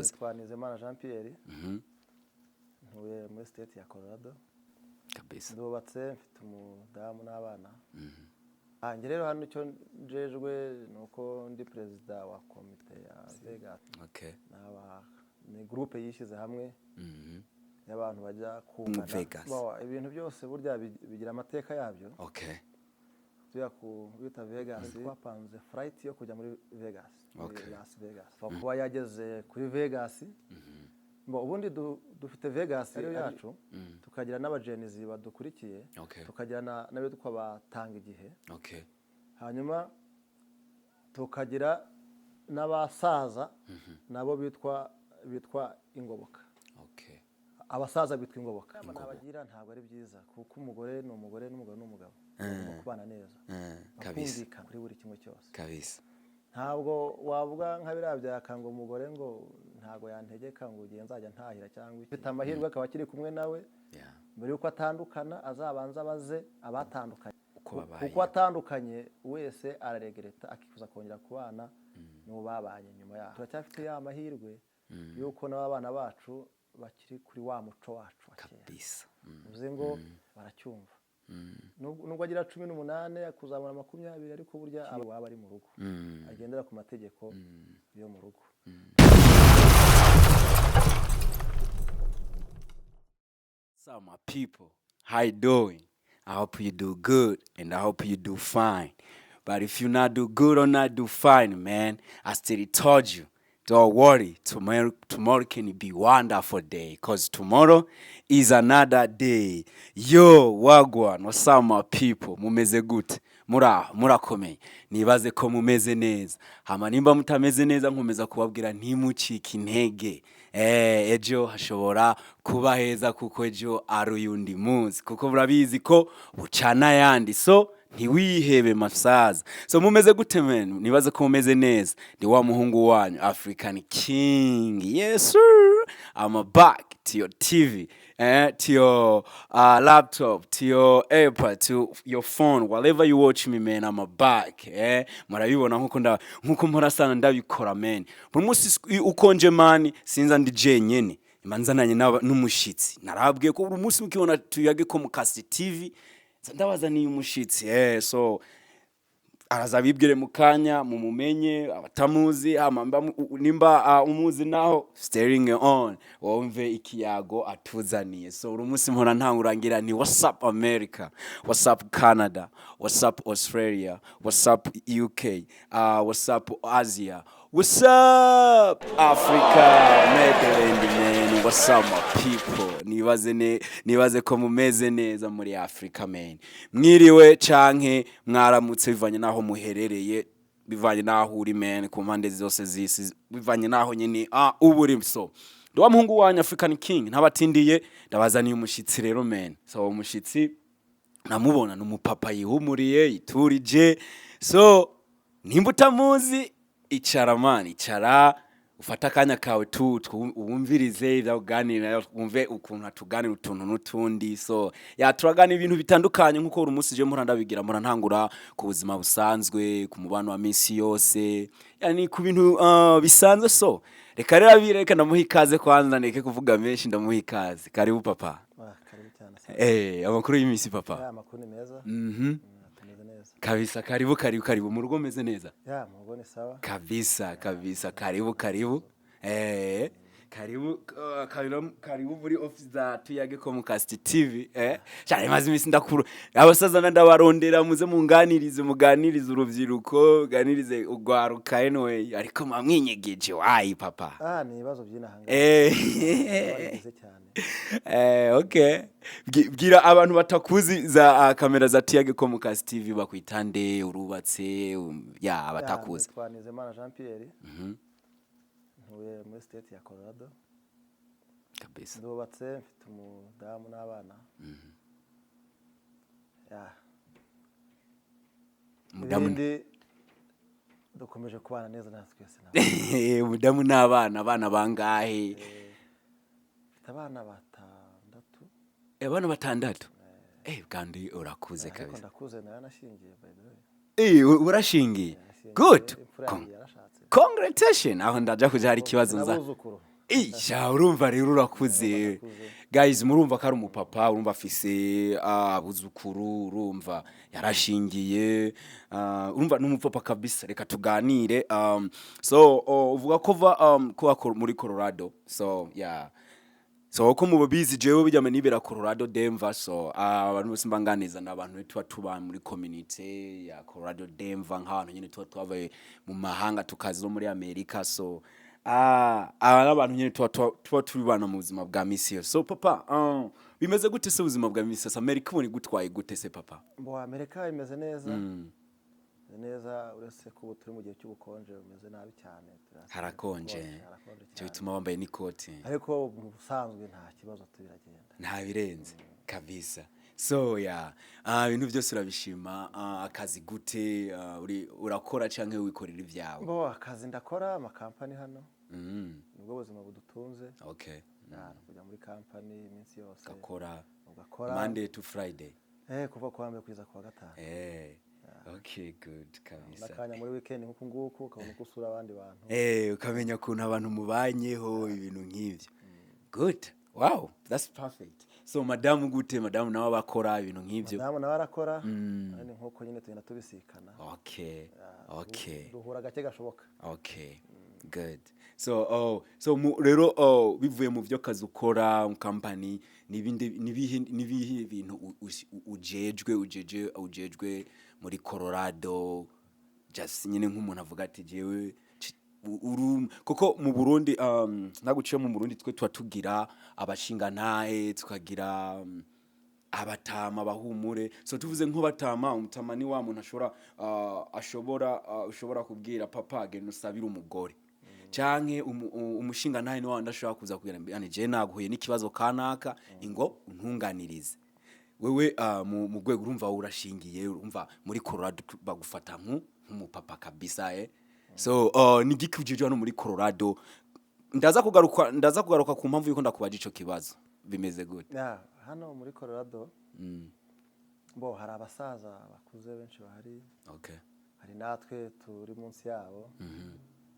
Nitwa Nizeyimana Jean Pierre, ntuye muri State ya Colorado. Ndubatse, mfite umudamu n'abana. Njye rero hano icyo njejwe ni uko ndi perezida wa komite ya Vegas. Ni groupe yishyize hamwe y'abantu bajya kungana. Vegas. Ibintu byose burya bigira amateka yabyo. Tujya ku bita Vegas, twapanze flight yo kujya muri Vegas, muri Las Vegas. Kuba yageze kuri Vegas. Ubundi dufite Vegas ariyo yacu, tukagira n'abagenzi badukurikiye, tukagira n'abitwa batanga igihe, hanyuma tukagira n'abasaza nabo bitwa ingoboka. Abasaza bitwa ingoboka. Nabagira ntabwo ari byiza, kuko umugore ni umugore n'umugabo ni umugabo, bagomba kubana neza, bakumvikana kuri buri kimwe cyose. Ntabwo wavuga nka biriya byaka ngo umugore ngo ntabwo yantegeka ngo ugiye nzajya ntahira cyangwa iki. Ufite amahirwe akaba akiri kumwe nawe, mbere yuko atandukana azabanza abaze abatandukanye Uko babaye. Kuko atandukanye wese araregreta, akifuza kongera kubana n'uwo babanye nyuma yaho. Turacyafite ya mahirwe yuko n'abana bacu bakiri kuri wa muco wacu wa kera. Bivuze ngo baracyumva. Nubwo agira 18 kuzamura 20, ariko burya aba waba ari mu rugo agendera ku mategeko yo mu rugo. What's up, my people? How you doing? I hope you do good and I hope you do fine. But if you not do good or not do fine, man, I still told you, don't worry. Tomorrow, tomorrow can be wonderful day, 'cause tomorrow is another day. Yo, wagwan, what's up, my people? Mumeze gute? Muraho, murakomeye. Nibaze ko mumeze neza. Hama nimba mutameze neza, nkomeza kubabwira ntimucike intege. Ejo hashobora kuba heza, kuko ejo ari uyundi munsi, kuko murabizi ko bucana yandi. So ntiwihebe, masaza. So mumeze gute, man? Nibaze ko mumeze neza. Ndi wa muhungu wanyu African King. Yes sir, I'm back to your TV, to your laptop, to your AirPod, to your phone, whatever you watch me, man, I'm back. Murabibona nkuko mpora sana ndabikora, man. Buri munsi ukonje, man, sinza ndi jenyene. Manzananye n'umushitsi. Narabwiye ko buri munsi mukibona Tuyage ko mukasi TV nza ndabazaniye umushitsi. So araza bibwire mu kanya mumumenye abatamuzi. Hama nimba umuzi naho, staring on, wumve ikiyago atuzaniye. So uri munsi mpora ntangurangira ni what's up America, what's up Canada, what's up Australia, what's up UK, what's up Asia, what's up Africa, Maryland, man, what's up, my people? Nibaze ko mumeze neza muri Africa, man. Mwiriwe canke mwaramutse, bivanye naho muherereye, bivanye naho uri, man, ku mpande zose z'isi, bivanye naho nyine uba uri. So ndi wa muhungu wanyu African King, ntabatindiye, ndabazaniye umushitsi rero, man. So uwo mushitsi namubona ni umupapa yihumuriye, yiturije. So nimba utamuzi, icara, man, icara ufate akanya kawe tu wumvirize ibyo uganira, wumve ukuntu atuganira utuntu n'utundi. So ya, turaganira ibintu bitandukanye nkuko buri munsi je mpora ndabigira. Mpora ntangura ku buzima busanzwe, ku mubano wa minsi yose, yani ku bintu bisanzwe. So reka rero abire, reka ndamuha ikaze kwanza, ndeke kuvuga menshi, ndamuha ikaze. Karibu, papa. Ah, karibu cyane. Amakuru y'iminsi, papa? Ya, amakuru ni meza. Tumeze neza. Kabisa, karibu, karibu, karibu. Mu rugo meze neza? Ya, mu rugo ni sawa. Kabisa kabisa, karibu, karibu, karibu, karibu, karibu muri office za Tuyage Comcast TV. Cyane maze iminsi ndakuru abasaza ndabarondera, muze munganirize, muganirize urubyiruko, muganirize ugwaruka. Anyway, ariko mwamwinyegeje wayi, papa? Ah, ni ibibazo by'inaha ngaha. Bigize cyane. Okay. Bwira abantu batakuzi za kamera za Tuyage Comcast TV, bakwitande, urubatse, ya, Ya, abatakuzi. nitwa Nizeyimana Jean Pierre, ntuye muri State ya Colorado. Ndubatse, mfite umudamu n'abana. Ya. Umudamu? Ibindi dukomeje kubana neza natwe twese nawe. Umudamu n'abana, abana bangahe? Mfite abana batandatu. Abana batandatu. Kandi urakuze. Ariko Kabisa. ndakuze, naranashyingiye, by the way. Urashingiye? Yarashyingiye, Good. imfura yanjye yarashatse. Congratulations. Aho ndaja kuja hari ikibazo nza N'abuzukuru. Isha, urumva rero urakuze. Ndakuze. Guys, murumva ko ari umupapa, urumva afise abuzukuru, urumva yarashingiye, urumva ni umupapa kabisa. Reka tuganire. So uvuga ko va kuba muri Colorado. So yeah, so ko mubizi, jewe bijyame nibera Colorado, Denver. So abantu bose mbanganiza ni abantu tuba tuba muri community ya Colorado, Denver, nk'abantu nyine tuba twavuye mu mahanga tukaza no muri Amerika. So aba ni abantu nyine tuba tubana mu buzima bwa misi yose. So papa, bimeze gute se ubuzima bwa misi yose? Amerika ubona igutwaye gute se, papa? Mbo, Amerika imeze neza, imeze neza, uretse ko ubu turi mu gihe cy'ubukonje bumeze nabi cyane. Harakonje? Harakonje Icyo cyane. bituma wambaye n'ikoti. Ariko mu busanzwe nta kibazo, biragenda. Nta birenze kabisa. So yeah, ibintu byose urabishima. Akazi gute? Urakora canke wikorera ibyawe? Mbo, akazi ndakora, amakampani hano, nibwo buzima budutunze. Kujya muri kampani iminsi yose. Gakora. Ugakora. Monday to Friday? Kuva kuwa mbere kugeza kuwa gatanu. Okay, good kabisa. N'akanya muri weekend nk'uku nguku, ukabona uko usura abandi bantu. Ukamenya ukuntu abantu mubanyeho, ibintu nk'ibyo. Good, wow, that's perfect. So madamu gute? Madamu nawe abakora ibintu nk'ibyo? Madamu nawe arakora, kandi nk'uko nyine tugenda tubisikana. Duhura gake gashoboka. Okay, good. So oh, so rero oh, bivuye mu byo kazi ukora mu company, nibindi nibihe bintu ujejwe ujejwe muri Colorado? Just nyine nk'umuntu avuga ati jewe kuko mu Burundi, naguciye, mu Burundi twe tuba tugira abashingantahe, tukagira abatama, abahumure. So tuvuze nk'abatama, umutama ni wa muntu ashobora ashobora ushobora kubwira papa, genda usabire umugore, canke umushingantahe ni wa wundi ashobora kuza kubwira yani je naguhuye n'ikibazo kanaka, ingo untunganirize wewe. Mu rwego urumva urashingiye, urumva muri Colorado bagufata nk'umupapa kabisa. So ni giki ujejwe hano muri Colorado? Ndaza kugaruka ku mpamvu yuko ndakubaje ico kibazo. Bimeze gute? Ya, hano muri Colorado, bo hari abasaza bakuze benshi bahari. Hari natwe turi munsi yabo,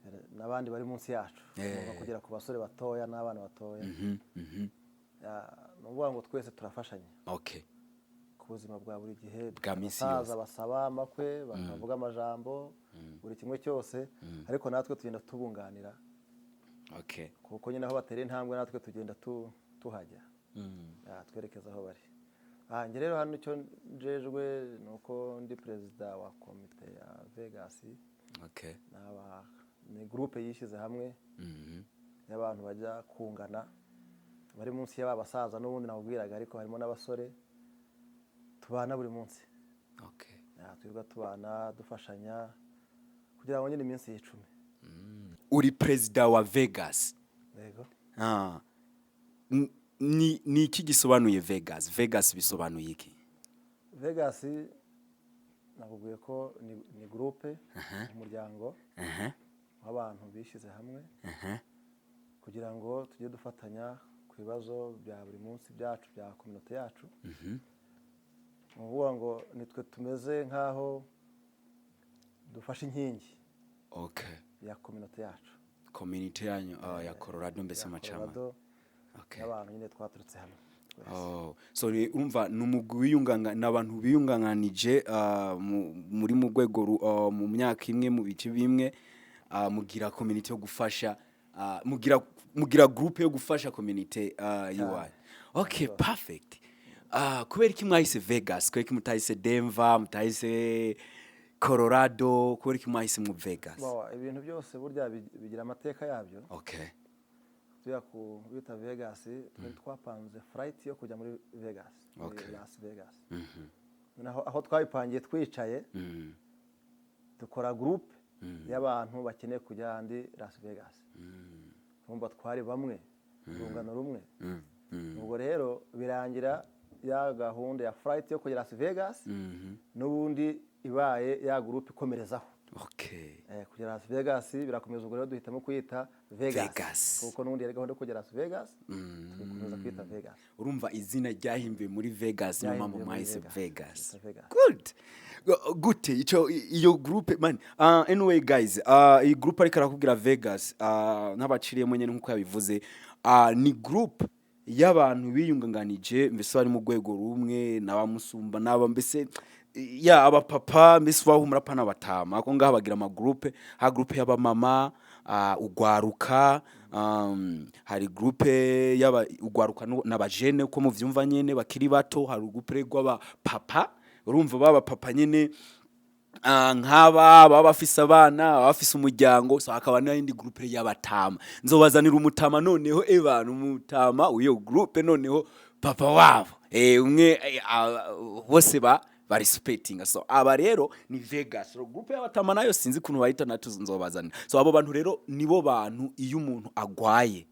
hari n'abandi bari munsi yacu. Tugomba kugera ku basore batoya n'abana batoya. Ya, ni ukuvuga ngo twese turafashanya ku buzima bwa buri gihe. Bwa minsi Abasaza yose. basaba amakwe, bakavuga amajambo, buri kimwe cyose, ariko natwe tugenda tubunganira, kuko nyine aho batera intambwe natwe tugenda tuhajya. Ya, twerekeza aho bari. Njye rero hano icyo njejwe ni uko ndi perezida wa komite ya Vegas. Ni groupe yishyize hamwe y'abantu bajya kungana, bari munsi y'aba basaza n'ubundi nakubwiraga, ariko harimo n'abasore tubana buri munsi. Ya, twirirwa tubana, dufashanya kugira ngo nyine iminsi yicume. Uri perezida wa Vegas? Yego. Ni iki gisobanuye Vegas? Vegas bisobanuye iki? Vegas nakubwiye ko ni groupe, umuryango w'abantu bishyize hamwe kugira ngo tujye dufatanya ku bibazo bya buri munsi byacu, bya communauté yacu. Ni ukuvuga ngo nitwe tumeze nk'aho dufashe inkingi ya communauté yacu. Community yanyu ya Colorado mbese Ya amacama. Colorado, y'abantu nyine twaturutse hamwe twese. Oh, so urumva ni umugwi wiyunganga, ni abantu biyunganganije muri mu rwego mu myaka imwe, mu bice bimwe, mugira community yo gufasha, mugira groupe yo gufasha community yiwanyu. Okay, perfect. Kubera iki mwahise Vegas? Kubera iki mutahise Denver, mutahise Colorado? Kubera iki mwahise mu Vegas? Bo, ibintu byose burya bigira amateka yabyo. Tujya ku bita Vegas, twari twapanze flight yo kujya muri Vegas, muri Las Vegas. Noneho aho twabipangiye twicaye, dukora groupe y'abantu bakeneye kujya ahandi Las Vegas. Urumva twari bamwe, urungano rumwe. Ubwo rero birangira ya gahunda ya flight yo kujya Las Vegas n'ubundi ibaye ya groupe ikomerezaho. Kugera Las Vegas birakomeza. Ubwo rero duhitamo kuyita Vegas, Vegas. kuko n'ubundi yari gahunda yo kugera Las Vegas, tugakomeza kuyita Vegas. Urumva izina ryahimbiwe muri Vegas, niyo mpamvu Ryahimbiwe muri mwahise Vegas. Vegas. Yitwa Vegas. Good. Gute ico iyo groupe, man? Anyway guys, iyi groupe ariko arakubwira Vegas, n'abaciriyemo nyene nkuko yabivuze, ni groupe y'abantu biyunganganije, mbese bari mu rwego rumwe n'abamusumba, n'aba mbese ya abapapa, mbese bahumura pana batama ko ngaha bagira ama groupe. Ha groupe y'abamama, ugwaruka, hari groupe y'aba ugwaruka n'abajene uko muvyumva nyene bakiri bato. Hari groupe rw'aba papa, urumva baba papa nyene, nk'aba baba bafise abana, baba bafise umuryango. So hakaba n'ayindi groupe y'abatama. Nzobazanira umutama noneho, ebana umutama w'iyo groupe, noneho papa wabo, umwe, bose ba bari respectinga. So aba rero ni Vegas. So groupe y'abatama nayo sinzi ukuntu bayita, nato nzobazanira. So abo bantu rero nibo bantu iyo umuntu agwaye,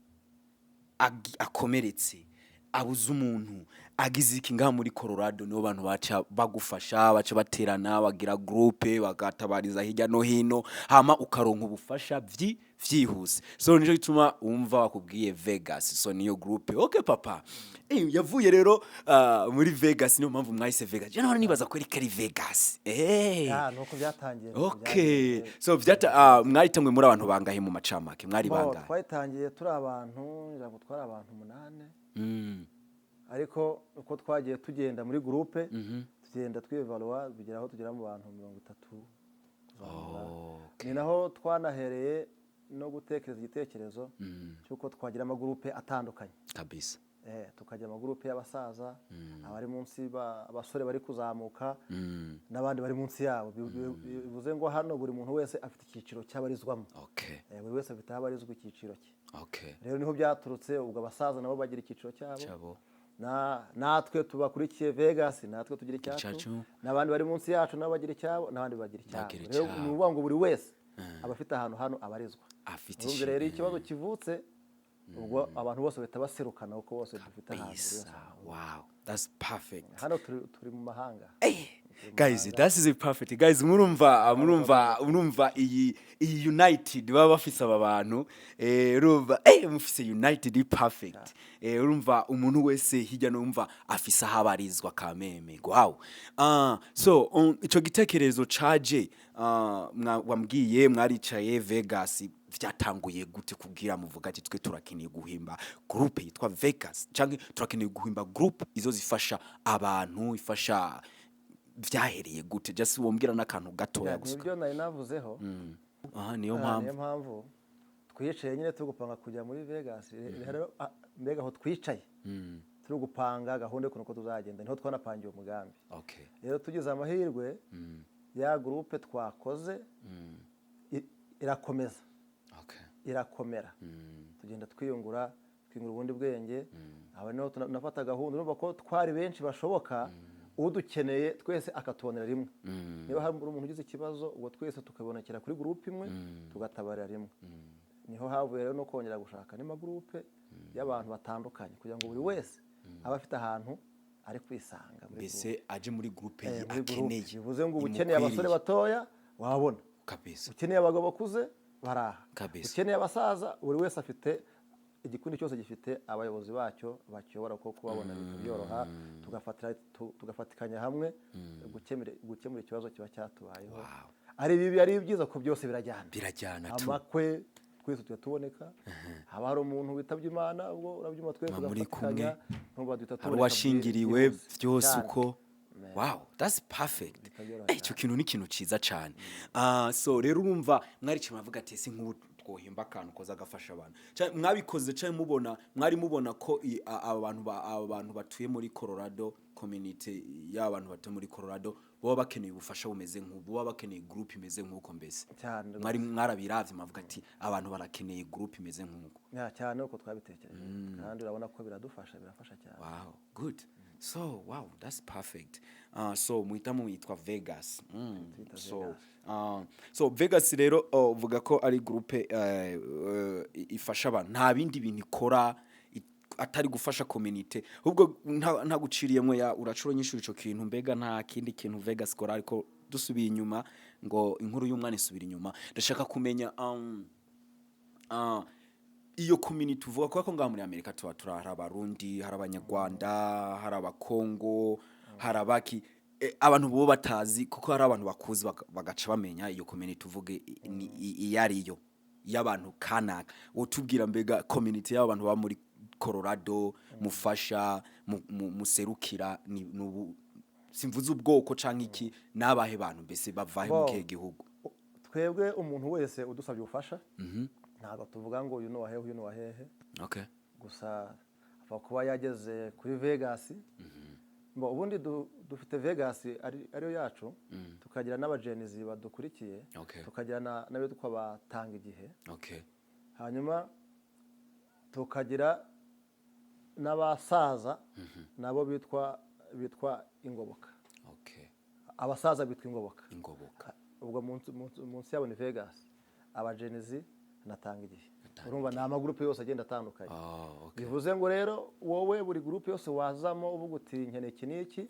akomeretse, abuze umuntu, agize iki ngaha muri Colorado, nibo bantu baca bagufasha, baca baterana, bagira groupe, bagatabariza hirya no hino, hama ukaronka ubufasha vyihuse. So nico gituma wumva bakubwiye Vegas. So niyo groupe. Okay papa, yavuye rero muri Vegas, niyo mpamvu mwahise Vegas. Je nahora nibaza ko ari Vegas. Ah, nuko byatangiye, nuko byagenze. So vyata mwaritamwe muri abantu bangahe mu macamake? Mwari Bo, bangahe? Twayitangiye turi abantu, ngira ngo twari abantu 8. Ariko uko twagiye tugenda muri groupe, tugenda twivaluwa, bigera aho tugera mu bantu 30 kuzamura. Ni naho twanahereye no gutekereza igitekerezo cy'uko twagira amagurupe atandukanye. Tukagira amagurupe y'abasaza, abari munsi, abasore bari kuzamuka n'abandi bari munsi yabo. Bivuze ngo hano buri muntu wese afite icyiciro cy'abarizwamo. Buri wese afite aho abarizwa, icyiciro cye. Rero niho byaturutse. Ubwo abasaza nabo bagira icyiciro cyabo, cyabo, natwe tubakurikiye Vegas natwe tugira icyacu, Icyacu. n'abandi bari munsi yacu nabo bagira icyabo, n'abandi bagira icyabo. Bagira Rero icyabo. ni ukuvuga ngo buri wese aba afite ahantu hano abarizwa. Afite Urumva rero, iyo ikibazo kivutse, ubwo abantu bose bahita baserukana, kuko bose dufite ahantu buri wese. Kabisa. Wow, that's perfect. Hano turi mu mahanga. Guys, that is perfect. Guys, murumva iyi united baba bafise aba bantu, urumva, mufise united perfect. Urumva umuntu wese hirya no umva afise aho abarizwa kameme. Wow. So ico gitekerezo caje, wambwiye mwaricaye Vegas, vyatanguye gute kubwira muvuga ati twe turakeneye guhimba groupe yitwa Vegas, canke turakeneye guhimba groupe izo zifasha abantu, ifasha? Vyahereye gute? Just wombwira n'akantu gatoya gusa. Nibyo nari navuzeho. Aha niyo Ah, mpamvu. Niyo mpamvu twicaye nyine turi gupanga kujya muri Vegas. Rero mbega aho twicaye turi gupanga gahunda y'ukuntu uko tuzagenda, niho twanapangiye umugambi. Rero tugize amahirwe, ya groupe twakoze irakomeza, irakomera. Tugenda twiyungura ubundi bwenge. Aho niho nafata gahunda. Urumva ko twari benshi bashoboka, udukeneye twese akatubonera rimwe. Niba hari umuntu ugize ikibazo, ubwo twese tukabonekera kuri groupe imwe, tugatabarira rimwe. Niho havuye rero no kongera gushaka n'amagroupe y'abantu batandukanye, kugira ngo buri wese abe afite ahantu ari kwisanga muri Mbese aje muri groupe groupe. ye Muri groupe. akeneye. Bivuze ngo uba ukeneye abasore imukwiriye. batoya, wabona. Ukeneye abagabo bakuze, baraha. Ukeneye abasaza, buri wese afite igikundi, cyose gifite abayobozi bacyo bakiyobora, kuko kubabona byoroha, tugafatikanya hamwe gukemura ikibazo kiba cyatubayeho. Ari bibi, ari byiza, ko byose birajyana. Birajyana tu. Amakwe twese tujya tuboneka, haba hari umuntu witabye Imana, ubwo urabyumva, twese Muba muri tugafatikanya, kumwe. ntumva duhita Hari tuboneka uwashingiriwe, byihuse. byose Cyane. uko. Wow, that's perfect. Bikagera Icyo kintu ni ikintu ciza cyane. So rero urumva mwaricaye muravuga ati ese nk'ubu twohimba akantu koza gafasha abantu. Mwabikoze cyane mubona, mwari mubona ko aba bantu batuye muri Colorado, community y'abantu batuye muri Colorado baba bakeneye ubufasha bumeze nk'ubu, baba bakeneye group imeze nk'uko mbese. Cyane. Mwari mwarabiravye mwavuga ati abantu barakeneye group imeze nk'uko. Ya, cyane uko twabitekereje, kandi urabona ko biradufasha, birafasha cyane. Wow, good. So, wow, that's perfect. So muhita muyitwa Vegas. Tuyita So, Vegas. So Vegas rero, uvuga ko ari groupe ifasha abantu. Nta bindi bintu ikora atari gufasha community. Ahubwo ntaguciriyemwe ya uracuro nyinshi ico kintu, mbega nta kindi kintu Vegas ikora? Ariko dusubiye inyuma, ngo inkuru y'umwana isubira inyuma. Ndashaka kumenya iyo community uvuga, ko ngaha muri Amerika tuba turi, hari Abarundi, hari Abanyarwanda, hari Abakongo, hari abaki. Abantu bo batazi, kuko hari abantu bakuzi bagaca bamenya iyo community uvuge iyo ariyo y'abantu kanaka. Wotubwira mbega community y'abantu baba muri Colorado mufasha, muserukira, ni nubu simvuze ubwoko canke iki, nabahe bantu mbese bavahe mu Bo, kihe gihugu? Twebwe umuntu wese udusabye ubufasha, ntabwo tuvuga ngo uyu ni uwahehe, uyu ni uwahehe. Gusa apfa kuba yageze kuri Vegas. Bo, ubundi dufite Vegas ariyo yacu, tukagira n'aba Gen Z badukurikiye, tukagira n'abitwa batanga igihe, hanyuma tukagira n'abasaza nabo bitwa Ingoboka. Abasaza bitwa Ingoboka. Ingoboka. Ubwo munsi yabo ni Vegas, aba Gen Z natanga igihe. Urumva ni amagurupe yose agenda atandukanye. Bivuze ngo rero wowe buri gurupe yose wazamo uvuga uti nkeneye iki n'iki,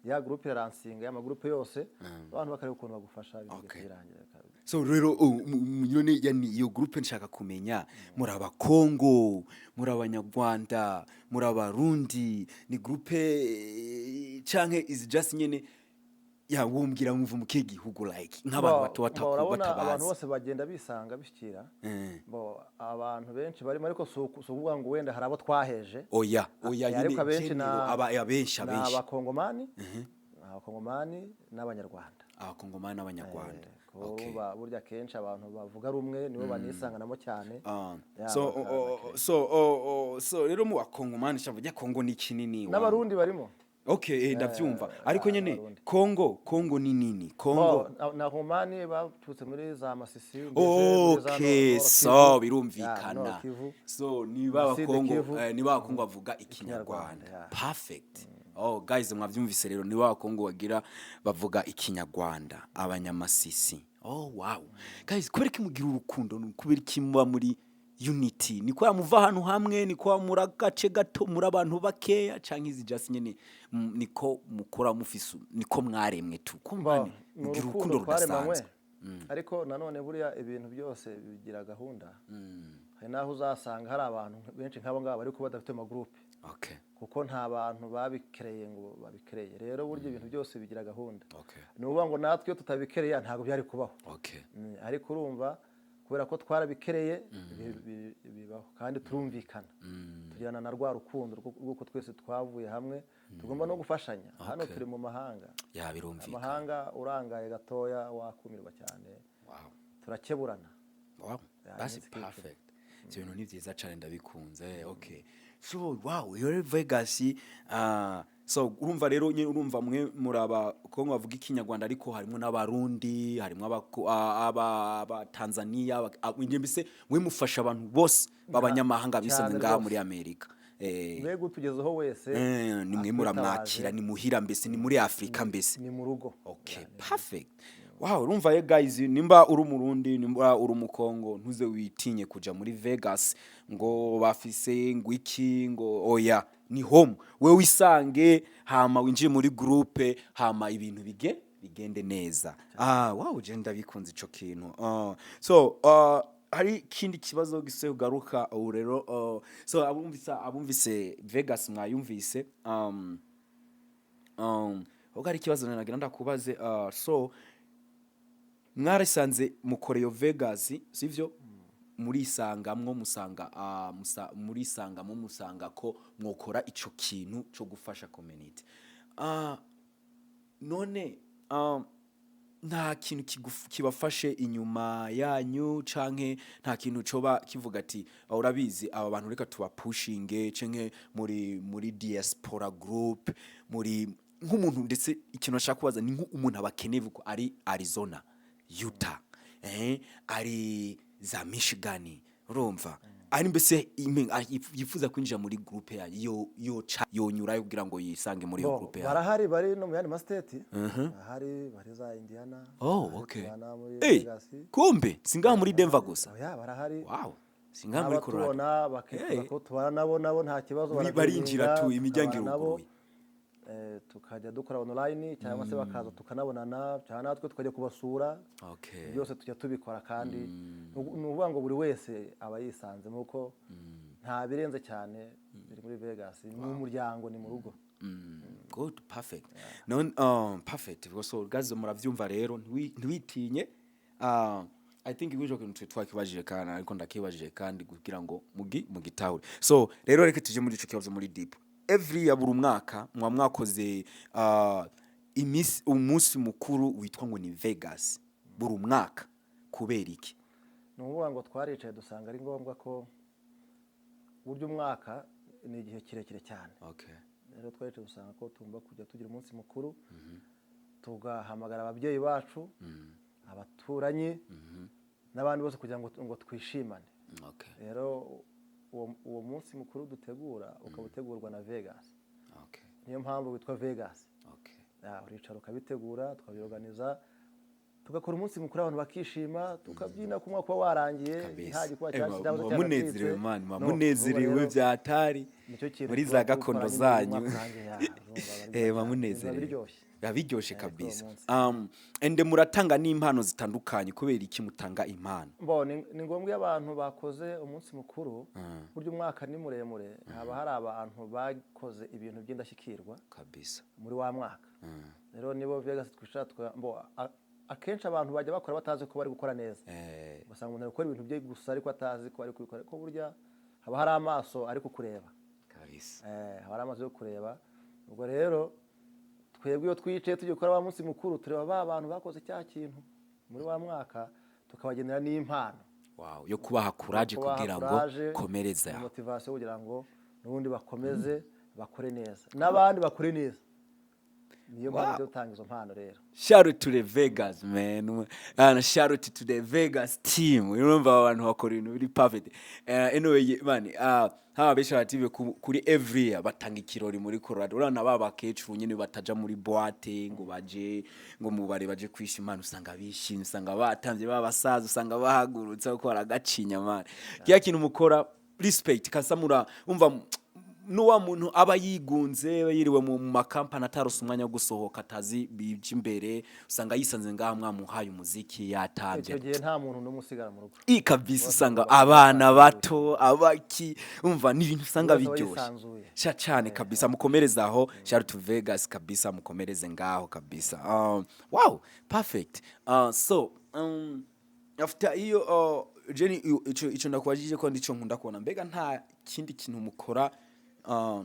ya gurupe iraransinga y'amagurupe yose, abantu bakareba ukuntu bagufasha, ibintu birangira. So rero none yani iyo groupe nshaka kumenya, muri Abakongo, muri Abanyarwanda, muri Abarundi, ni groupe canke is just nyene ya wumbwira mwumva mu kihe gihugu, like nk'abantu bato Urabona abantu batabazi? bose bagenda bisanga bishyikira. Bo, abantu benshi barimo, ariko si ukuvuga ngo wenda hari abo twaheje. Oya, oya. Ariko Nyine abenshi general, abenshi ni abenshi Abakongomani, ni Abakongomani n'Abanyarwanda. Abakongomani n'Abanyarwanda. Kuba burya akenshi abantu bavuga rumwe nibo banisanganamo cyane. Ya, So so rero mu Bakongomani shavuga, Kongo ni kinini. N'Abarundi barimo. Okay, ndavyumva, ariko nyene Abarundi. Kongo ni nini, Kongo. Oh, na Kongomani baturutse muri za Masisi, mbese muri za Nord So Kivu. Ya, birumvikana. Nord Kivu. So niba Sud Abakongo Kivu. niba Abakongo bavuga Ikinyarwanda. Ikinyarwanda, ya. Perfect. Oh guys, mwavyumvise rero, niba Abakongo bagira bavuga Ikinyarwanda, Abanyamasisi. Oh wow, guys, kubera iki mugira urukundo? Ni kubera iki muba muri unity? Ni kwa muva ahantu hamwe, ni kwa muri agace gato, muri abantu bakeya, canke izi just nyene niko mukora, mufise niko mwaremwe tu Bo, kumva ni mugira urukundo urukundo twaremanywe, rudasanzwe? Ariko nanone buriya ibintu byose bigira gahunda. Hari n'aho uzasanga hari abantu benshi nk'abo ngabo ariko badafite amagurupe, kuko nta bantu babikereye ngo babikereye. Rero burya ibintu byose bigira gahunda. Ni ukuvuga ngo natwe iyo tutabikereye ntabwo byari kubaho. Ariko urumva kubera ko twarabikereye bibaho kandi turumvikana, tugirana na rwa rukundo rw'uko twese twavuye hamwe, tugomba no gufashanya hano. Turi mu mahanga. Ya, birumvikana. Amahanga urangaye gatoya wakumirwa cyane. Turakeburana. Ya, That's iminsi ikicuma. perfect. Ibyo bintu ni byiza cyane, ndabikunze. Okay, so wow, iyo Vegas, so urumva rero nyine, urumva mwe muraba ko bavuga Ikinyarwanda, ariko harimo n'Abarundi, harimo aba Tanzania, mbese mwe mufasha abantu bose b'abanyamahanga bisanze Cyane ngaha rwose. muri Amerika. Mbega utugezeho wese Ni mwe muramwakira, atwitabaje, ni muhira mbese, ni muri Afrika mbese. Ni mu rugo. Okay, perfect. Wow, urumva ye guys, nimba uri Umurundi, nimba uri Umukongo, ntuze witinye kuja muri Vegas ngo bafise ngo iki, ngo oya, ni home. We wisange, hama winjiye muri groupe, hama ibintu bigende neza. Ah, wow, je ndabikunze ico kintu. So hari ikindi kibazo gise kugaruka ubu rero. So abumvise Vegas mwayumvise. Ubwo hari ikibazo nagira ndakubaze. So mwarisanze mukora iyo Vegas, sivyo? Murisangamwo musanga murisangamo musanga ko mwokora ico kintu co gufasha community. None nta kintu kibafashe inyuma yanyu, canke nta kintu coba kivuga ati: "Ah, urabizi aba bantu, reka tubapushinge," canke muri diaspora group, muri nk'umuntu ndetse ikintu ashaka kubaza ni nk'umuntu abakeneye kuko ari Arizona, Utah, ari za Michigan, urumva ari mbese yifuza kwinjira muri groupe yayo, yo yonyurayo kugira ngo yisange muri iyo Bo, groupe yayo? Barahari, bari no mu yandi masiteti barahari, bari za Indiana, barahari, tubana muri Vegas. Kumbe singaha muri Denver gusa? Oya, barahari. Wow, singaha muri Colorado. N'abatubona bakifuza ko tubana nabo nta kibazo. Barinjira Barajoininga, tu, imiryango tukabana nabo. iruguruye. Tukajya dukora online cyangwa se bakaza tukanabonana, cyangwa natwe tukajya kubasura. Byose tujya tubikora, kandi ni ukuvuga ngo buri wese aba yisanzemo, kuko nta birenze cyane biri muri Vegas, ni umuryango, ni mu rugo. Good, perfect. None, perfect. So guys, muravyumva rero, ntiwitinye. I think ico kintu twakibajije kandi, ariko ndakibajije kandi kugira ngo mugitahure. So rero reka tuje muri ico kibazo muri deep. Every year, buri mwaka, muba mwakoze imisi umunsi mukuru witwa ngo ni Vegas buri mwaka, kubera iki? Ni ukuvuga ngo twaricaye dusanga ari ngombwa ko burya umwaka ni igihe kirekire cyane. Rero twaricaye dusanga ko tugomba kujya tugira umunsi mukuru, tugahamagara ababyeyi bacu, abaturanyi n'abandi bose kugira ngo twishimane. Rero uwo munsi mukuru dutegura ukaba utegurwa na Vegas. Niyo mpamvu witwa Vegas. Uricara ukabitegura, tukabiorganiza, tugakora umunsi mukuru, abantu bakishima, tukabyina ku mwaka uba warangiye. Kabisa. Nta gikuba Muba cyahoze munezerewe cyanacitse. Man, muba No, munezerewe urumva rero, byatari nicyo kintu muri tuba za gakondo dukora nyine zanyu. umwaka urangiye, ya, urumva aba ari Muba byiza cyane. munezerewe. Biba biryoshye. Biba biryoshye. Kuri uwo Kabisa. munsi. And muratanga n'impano zitandukanye. Kubera iki mutanga impano? Bo, ni ngombwa iyo abantu bakoze umunsi mukuru, burya umwaka ni muremure, haba hari abantu bakoze ibintu by'indashyikirwa muri wa mwaka. Rero nibo Vegas twicara akenshi abantu bajya bakora batazi ko bari gukora neza. Ugasanga umuntu ari gukora ibintu bye gusa ariko atazi ko ari kubikora, ko burya haba hari amaso ari kukureba. Haba hari amaso yo kureba. Ubwo rero twebwe iyo twicaye tugiye gukora wa munsi mukuru, tureba ba bantu bakoze cya kintu muri wa mwaka, tukabagenera n'impano. Wow, yo kubaha courage. Kubaha Kugira ngo courage, komereza. na motivation kugira ngo n'ubundi bakomeze bakore neza, n'abandi bakore neza. Niyo mpamvu yo gutanga izo mpano rero. Shout out to the Vegas, man, and shout out to the Vegas team. Urumva aba bantu bakora ibintu biri perfect. Anyway man, haba benshi bative kuri every year batanga ikirori muri Colorado. Urabona ba bakecuru nyine bataja muri boîte ngo baje ngo mubare baje kwishimana, usanga bishimye, usanga batamvye, ba basaza usanga bahagurutse ko baragacinya. Man, kiya kintu mukora, respect kasamura. Umva, n'uwa muntu aba yigunze, yiriwe mu makampani, atarose umwanya wo gusohoka, atazi bija imbere, usanga yisanze ngaha mwamuhaye umuziki, yatambye. Icyo gihe nta muntu n'umwe usigara mu rugo. I kabisa, Bose usanga baba abana bisanzuye. bato abaki, umva ni ibintu usanga Buri wese aba biryoshye. yisanzuye. Sha cyane kabisa, mukomereze aho. Shout out to Vegas kabisa, mukomereze ngaho kabisa. Wow, perfect. So after iyo, Jenny, ico ndakubajije ko ndico nkunda kubona, mbega nta kindi kintu mukora,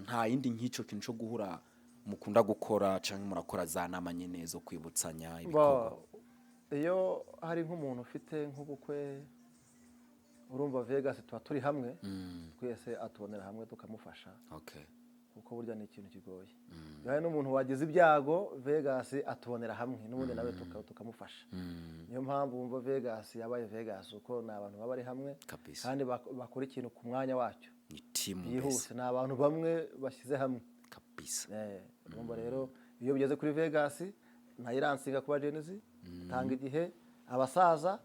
nta yindi nk'ico kintu cyo guhura mukunda gukora, canke murakora za nama nyene zo kwibutsanya ibikorwa? Bo, iyo hari nk'umuntu ufite nk'ubukwe, urumva Vegas tuba turi hamwe twese, atubonera hamwe tukamufasha, kuko burya ni ikintu kigoye. Iyo hari n'umuntu wagize ibyago, Vegas atubonera hamwe n'ubundi nawe tukamufasha. Niyo mpamvu wumva Vegas yabaye Vegas, kuko ni abantu baba bari hamwe kandi bakora ikintu ku mwanya wacyo Ni team mbese. byihuse. Ni abantu bamwe bashyize hamwe. Urumva rero iyo bigeze kuri Vegas ntayiransinga kuba Gen Z, tanga igihe abasaza,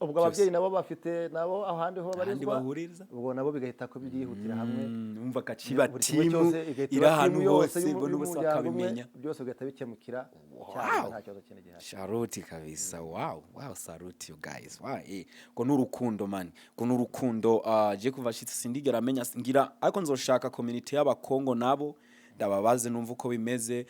ubwo ababyeyi nabo bafite nabo ahandi ho Ahandi babarizwa, bahuriza. ubwo nabo bigahita ko byihutira hamwe. Umva kaciba Buri kimwe timu cyose igahita iri iba ahantu timu yose hose, mbona ubusa y'umuryango umwe, bakabimenya. byose bigahita bikemukira cyane, nta kibazo kindi gihari. Salute kabisa. Wow, salute you guys. Wow, ngo n'urukundo, man, ngo n'urukundo. Je kuva shitse sindigera amenya ngira, ariko nzoshaka community y'abakongo nabo ndababaze numva uko bimeze.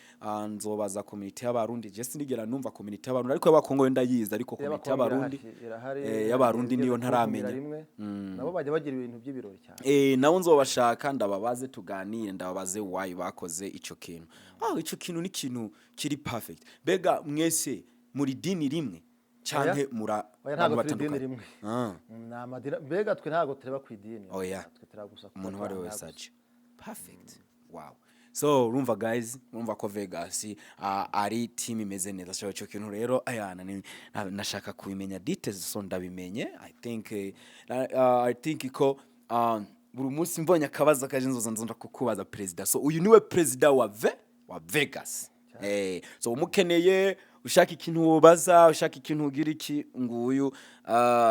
Nzobaza community y'abarundi. Je sindigera numva community y'abarundi, ariko y'abakongo yo ndayizi, ariko community Y'abakongo y'abarundi irahari. Y'abarundi niyo igeze ntaramenya. kuntumira rimwe. Nabo bajya bagira ibintu by'ibirori cyane. Nabo nzobashaka ndababaze, tuganire, ndababaze why bakoze ico kintu. Ico kintu ni ikintu kiri perfect. Mbega mwese muri dini rimwe canke mura Oya, ntabwo abantu turi idini batandukanye? rimwe. Ni amadini. Mbega twe ntabwo tureba ku idini. Oya. Twe tureba gusa kuba Umuntu uwo ari we wese turi aje. Perfect, wow. So urumva guys, urumva ko Vegas ari team imeze neza. So ico kintu rero ayana nashaka kubimenya details, so ndabimenye. I think ko buri munsi mbonye akabazo kaje nzoza nzonda kukubaza, president. So uyu niwe president wa Vegas. So umukeneye, ushaka ikintu wobaza, ushaka ikintu ugira iki, nguyu.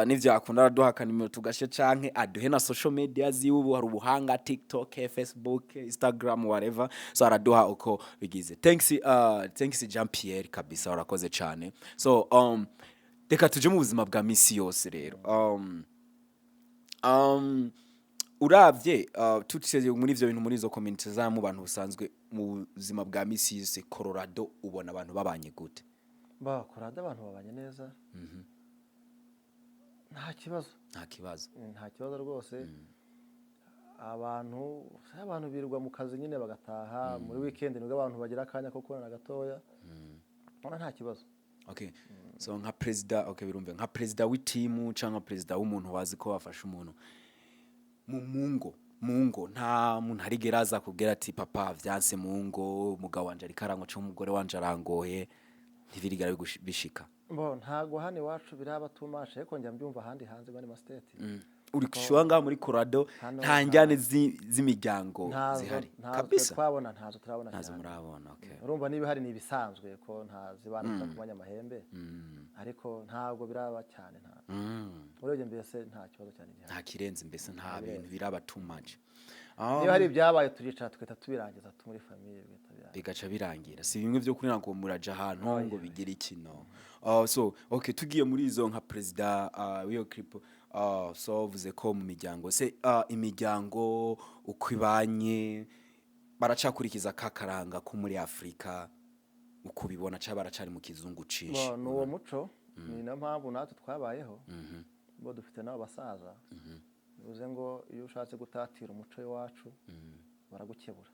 Nivyakunda araduha akanimero tugashe, canke aduhe na social media ziwe. Ubu hari ubuhanga, TikTok, Facebook, Instagram, whatever. So araduha uko bigize. Thanks Jean Pierre kabisa, urakoze cane. So reka tuje mu buzima bwa misi yose rero. Uravye tutse muri ivyo bintu, muri izo community za mu bantu busanzwe, mu buzima bwa misi yose, Colorado ubona abantu babanye gute? Ba Colorado abantu babanye neza, nta kibazo. Nta kibazo. Nta kibazo rwose. Abantu birirwa mu kazi nyine, bagataha muri weekend, nibwo abantu bagira akanya ko kubonana gatoya. Ubona nta kibazo. Okay, so nka perezida, okay, birumve, nka perezida w'itimu cyangwa perezida w'umuntu wazi ko wafashe umuntu mu ngo, nta muntu arigera aza kubwira ati: "Papa, vyanse mu ngo, umugabo wanje ariko arangwa cyangwa umugore wanje arangoye"? Ntibirigera bishika? Bo, ntago hano iwacu biraba too much, ariko njya mbyumva ahandi hanze bari ma state. Uri kushuwa ngaha muri Colorado Hano nta njyane z'imiryango ntazo zihari? Ntazo. Kabisa? Twabona ntazo turabona Ntazo cyane. murabona, okay. Urumva niba hari ni ibisanzwe ko ntazibana kumanya amahembe, ariko ntabwo biraba cyane, nta urebye mbese nta kibazo cyane gihari. Nta kirenze mbese, nta bintu biraba too much. Niba hari ibyabaye, turicara tugahita tubirangiza tu muri famille, bigahita birangira. Bigaca birangira, si bimwe byo kurira ngo muraja ahantu ngo bigire ikino. So okay, tugiye muri izo nka perezida w'iyo clip, so uvuze ko mu miryango se, imiryango uko ibanye, baracakurikiza kakaranga ko muri Afrika uko ubibona, cyangwa baracari mu kizungu cinshi? Bo, ni uwo muco, ni nayo mpamvu natwe twabayeho. Bo, dufite n'abo basaza, bivuze ngo iyo ushatse gutatira umuco w'iwacu baragukebura.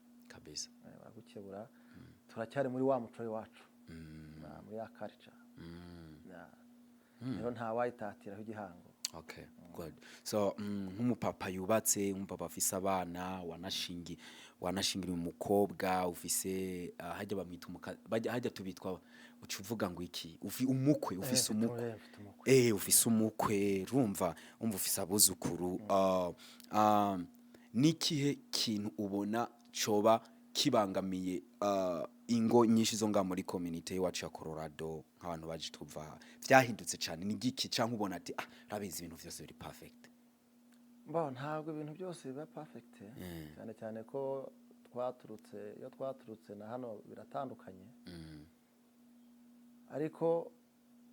Baragukebura. Turacyari muri wa muco w'iwacu, muri ya culture. Rero nta wayitatiraho igihango. Okay, good. So nk'umupapa yubatse, nk'umupapa afise abana, wanashingiriye umukobwa, ufise hajya bamwita hajya tubitwa, uca uvuga ngo iki? Umukwe, ufise umukwe. Mfite umukwe. Ufise umukwe, urumva, umva ufise abuzukuru. Nikihe kintu ubona coba kibangamiye ingo nyinshi zo ngaha muri community iwacu ya Colorado, nk'abantu baje tuva vyahindutse cane, ni giki? Canke ubona ati: "Ah, rabizi, ibintu vyose biri perfect"? Bo, ntabwo ibintu byose biba perfect, cyane cyane ko twaturutse, iyo twaturutse na hano biratandukanye. Ariko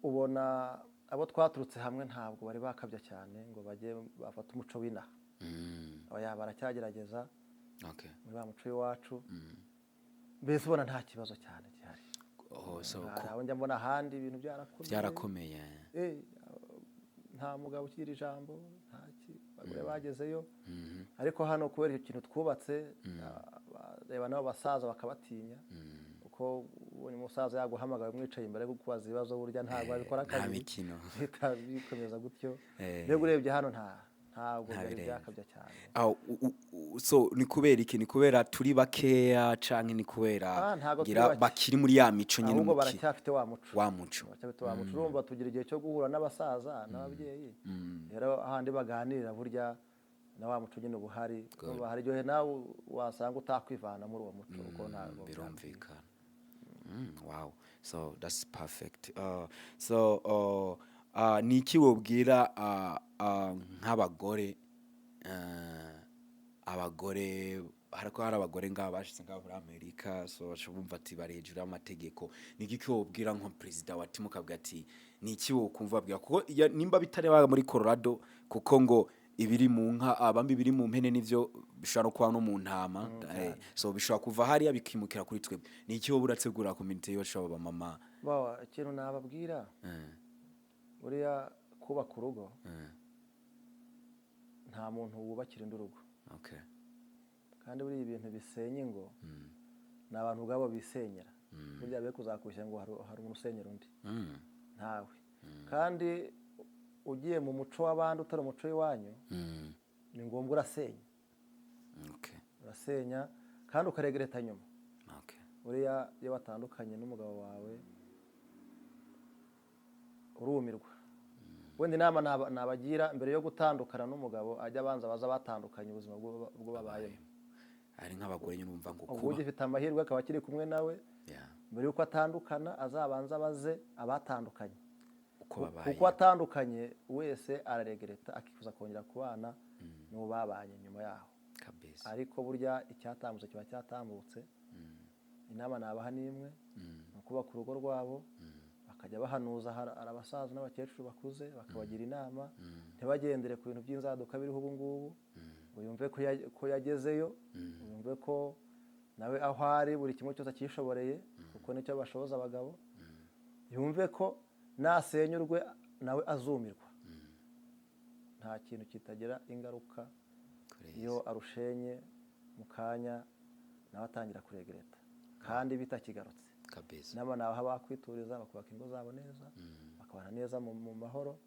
ubona abo twaturutse hamwe ntabwo bari bakabya cyane ngo bajye bafate umuco w'inaha. Oya, baracyagerageza muri wa muco w'iwacu. Mbese ubona nta kibazo cyane gihari. Oh, so Hari abo njya mbona ahandi ibintu byarakomeye. Byarakomeye. Nta mugabo ukigira ijambo, nta ki, abagore bagezeyo. Ariko hano kubera icyo kintu twubatse, reba nabo basaza bakabatinya, kuko ubonye umusaza yaguhamagaye umwicaye imbere yo kukubaza ibibazo, burya ntabwo abikora Nta kabiri. mikino. Bihita bikomeza gutyo. Mbega urebye hano ntabwo Nta byari birenze. byakabya cyane. Aho, so ni kubera iki? Ni kubera turi bakeya canke ni kubera Ah, ntabwo turi ngira bake. bakiri muri ya mico nyine? Ahubwo baracyafite wa muco. Wa muco. Baracyafite wa muco. Urumva tugira igihe cyo guhura n'abasaza n'ababyeyi, rero ahandi baganirira burya na wa muco nyine uba uhari. Urumva hari igihe nawe wasanga utakwivana muri uwo muco, kuko ntabwo Birumvikana. Wow, so that's perfect. So ni iki wobwira nk'abagore, abagore, hariko hari abagore ngaha bashitse ngaha muri Amerika, so baca bumva ati bari hejuru y'amategeko. Ni iki wobwira nka perezida wa timu, ukavuga ati ni iki wokumva babwira? Kuko nimba bitari muri Colorado, kuko ngo ibiri mu nka abambi ibiri mu mpene nivyo bishobora no kuba no mu ntama, so bishobora kuva hariya bikimukira kuri twebwe. Ni iki wowe urategura community yacu, aba mama? Ba, ikintu nababwira, buriya kubaka urugo, nta muntu wubakira undi urugo. Kandi buriya ibintu bisenya ingo ni abantu ubwabo bisenyera. Burya be kuzakushya ngo hari umuntu usenyera undi, ntawe. Kandi ugiye mu muco w'abandi utari umuco w'iwanyu, ni ngombwa urasenya. Urasenya kandi ukaregereta nyuma. Buriya iyo batandukanye n'umugabo wawe urumirwa. Wenda inama nabagira, mbere yo gutandukana n'umugabo ajya abanza baza batandukanye ubuzima bwo babayemo. Ari nk'abagore nyine urumva ngo Ubwo kuba ugifite amahirwe akaba akiri kumwe nawe, mbere y'uko atandukana azabanza abaze abatandukanye uko babaye. Kuko atandukanye wese araregereta, akifuza kongera kubana n'uwo babanye nyuma yaho. Ariko burya icyatambutse kiba cyatambutse. Inama nabaha ni imwe, ni ukubaka urugo rwabo, bakajya bahanuza. Hari abasaza n'abakecuru bakuze, bakabagira inama, ntibagendere ku bintu by'inzaduka biriho ubu ngubu. Ngo yumve ko yagezeyo, yumve ko nawe aho ari buri kimwe cyose akishoboreye, kuko nicyo bashoboza abagabo. Yumve ko nasenyurwe nawe azumirwa. Nta kintu kitagira ingaruka. Iyo arushenye mu kanya nawe atangira kuregereta kandi bitakigarutse. Inama nabaha, bakwituriza, bakubaka ingo zabo neza, bakabana neza mu mahoro.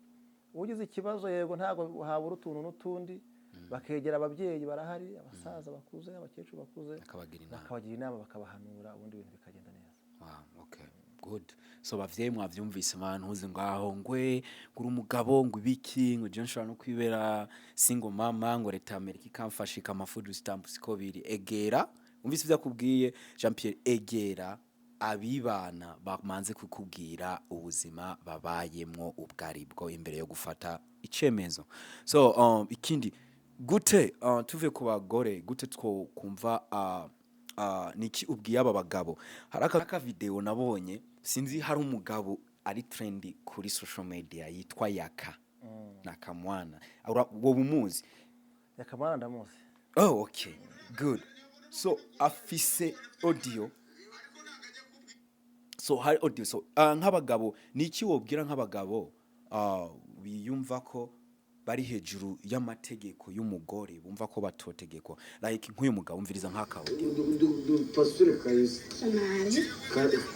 Ugize ikibazo, yego, ntabwo habura utuntu n'utundi, bakegera ababyeyi, barahari, abasaza bakuze, abakecuru bakuze, bakabagira inama. Bakabagira inama, bakabahanura, ubundi ibintu bikagenda neza. Wow, okay. Good. So bavyeyi, mwavyumvise, man, ntuzi ngaho ngwe nguri umugabo ngo ibiki, ngo je nshobora no kwibera single mama, ngo leta ya Amerika ikamfasha ikama food stamp. Siko biri. Egera, umvise ivyo akubwiye Jean Pierre, egera abibana bamanze kukubwira ubuzima babayemwo ubwo aribwo imbere yo gufata icemezo. So ikindi gute, tuve ku bagore, gute two kumva niki ubwiye aba bagabo? Hari aka video nabonye, sinzi, hari umugabo ari trendy kuri social media yitwa Yaka Nakamwana. Wowe umuzi? Yakamwana ndamuzi. Oh, okay, good. So afise audio, so hari audio. So nk'abagabo, niki wobwira nk'abagabo biyumva ko bari hejuru y'amategeko y'umugore, bumva ko batotegekwa, like nk'uyu mugabo? Umviriza nk'aka audio. Dupasure kabisa. Nabi.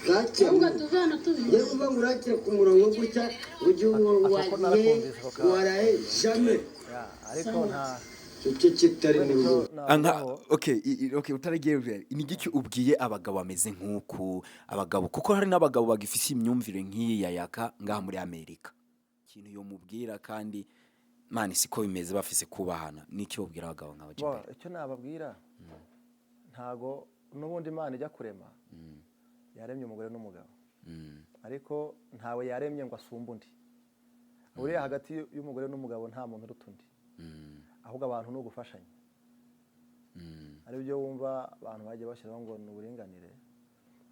Kakira. Ahubwo tuve hano tubizi. Njye kuvuga ngo urakira ku murongo gutya ujye Ako ko wagiye narakumvise ako kantu. waraye jamais. Ya, ariko nta Icyo kitari mu wenda icyo rugo. navugaho. Okay, okay, utaragiye, ni igiki ubwiye abagabo bameze nk'uku? Abagabo, kuko hari n'abagabo bagifise imyumvire nk'iyi ya Yaka ngaha muri Amerika, ikintu yomubwira, kandi man, siko bimeze, bafise kubahana. Niki wobwira abagabo nk'aba Bo, Jimbere? Icyo nababwira, ntago n'ubundi Imana ijya kurema yaremye umugore n'umugabo, ariko ntawe yaremye ngo asumbe undi. Buriya hagati y'umugore n'umugabo nta muntu uruta undi, ahubwo abantu ni ugufashanya. Ari byo wumva abantu bagiye bashyiraho ngo ni uburinganire.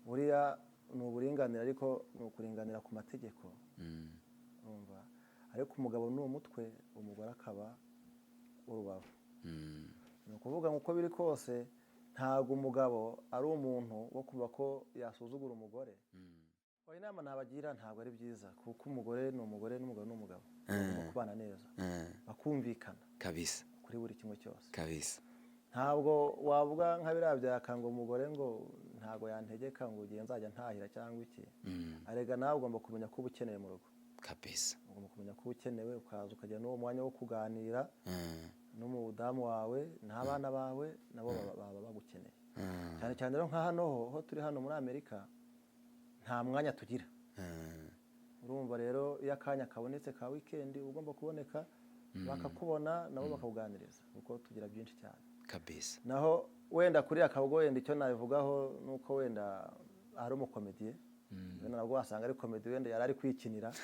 Buriya ni uburinganire, ariko ni ukuringanira ku mategeko. Urumva, ariko umugabo ni umutwe, umugore akaba urubavu. Ni ukuvuga ngo uko biri kose ntabwo umugabo ari umuntu wo kuva ko yasuzugura umugore. Oya, inama nabagira, ntabwo ari byiza, kuko umugore ni umugore n'umugabo ni umugabo, bagomba kubana neza, bakumvikana kuri buri kimwe cyose. Ntabwo wavuga nka biriya byaka ngo umugore ngo ntabwo yantegeka, ngo ugiye nzajya ntahira cyangwa iki. Arega nawe ugomba kumenya ko uba ukeneye mu rugo. Ugomba kumenya ko uba ukenewe, ukaza ukagira n'uwo mwanya wo kuganira n'umudamu wawe n'abana bawe, nabo baba bagukeneye. Cyane cyane rero nka hano ho turi hano muri Amerika, nta mwanya tugira. Urumva rero, iyo akanya kabonetse ka weekend, uba ugomba kuboneka, bakakubona nabo bakakuganiriza, kuko tugira byinshi cyane. Naho wenda kuri akabwo, wenda icyo nabivugaho ni uko wenda ari umukomediye, wenda nabwo wasanga ari comedy, wenda yari ari kwikinira.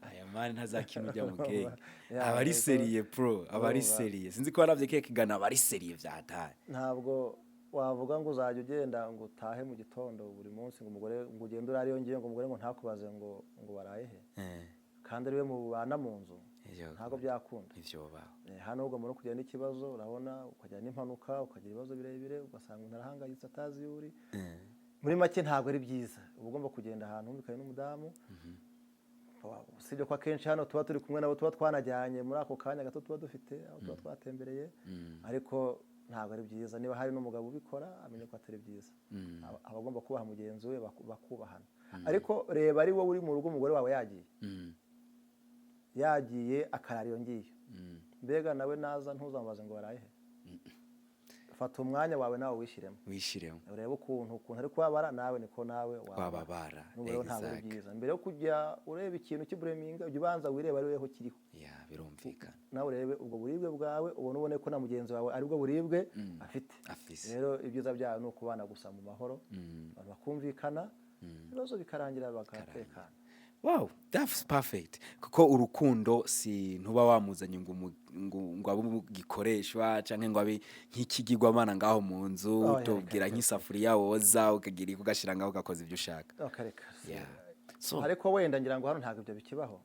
Aya man ntazakina ujya mu genge. Ya, aba ari ariko sérieux pro, aba ari urumva. sérieux. Sinzi ko waravye keke kigana, aba ari sérieux vyataye. Ntabwo wavuga ngo uzajya ugenda ngo utahe mu gitondo buri munsi, ngo umugore ngo ugende urare iyo ngiyo, ngo umugore ngo ntakubaze ngo waraye he, kandi ari we mubana mu nzu. Ntabwo byakunda. Ivyo baho. Hano ugomba no kugira n'ikibazo, urabona, ukagira n'impanuka, ukagira ibibazo birebire, ugasanga umuntu arahangayitse atazi iyo uri. Muri make ntabwo ari byiza, uba ugomba kugenda ahantu humvikanye n'umudamu. Usibye ko akenshi hano tuba turi kumwe nabo, tuba twanajyanye muri ako kanya gato tuba dufite aho tuba twatembereye, ariko ntabwo ari byiza. Niba hari n'umugabo ubikora, amenye ko atari byiza. Aba agomba kubaha mugenzi we, bakubahana. Ariko reba, ari wowe uri mu rugo, umugore wawe yagiye, yagiye akarara iyo ngiyo, mbega nawe naza ntuzamubaze ngo waraye he? Fata umwanya wawe nawe wishyiremo. Wishiremo. Urebe ukuntu ari kubabara, nawe niko nawe wababara. N'ubu rero ntabwo ari byiza. Mbere yo kujya ureba ikintu cy'ubureminga, ujya ubanza wireba ari weho kiriho. Ya, birumvikana. Nawe urebe ubwo buribwe bwawe, ubone ko na mugenzi wawe aribwo buribwe afite. Afise. Rero ibyiza byayo ni ukubana gusa mu mahoro, abantu bakumvikana, ibibazo bikarangira bagatekana. Wow, that's perfect, kuko urukundo si ntuba wamuzanye ngo abe gikoreshwa canke ngo abe nk'ikigirwamana ngaho mu nzu. Oh, yeah, tubwira reka, nk'isafuriya woza ukagira iko ugashira ngaho, ugakoza ibyo ushaka. Akareka. Yeah. So Ariko wenda ngira ngo hano ntabwo ibyo bikibaho.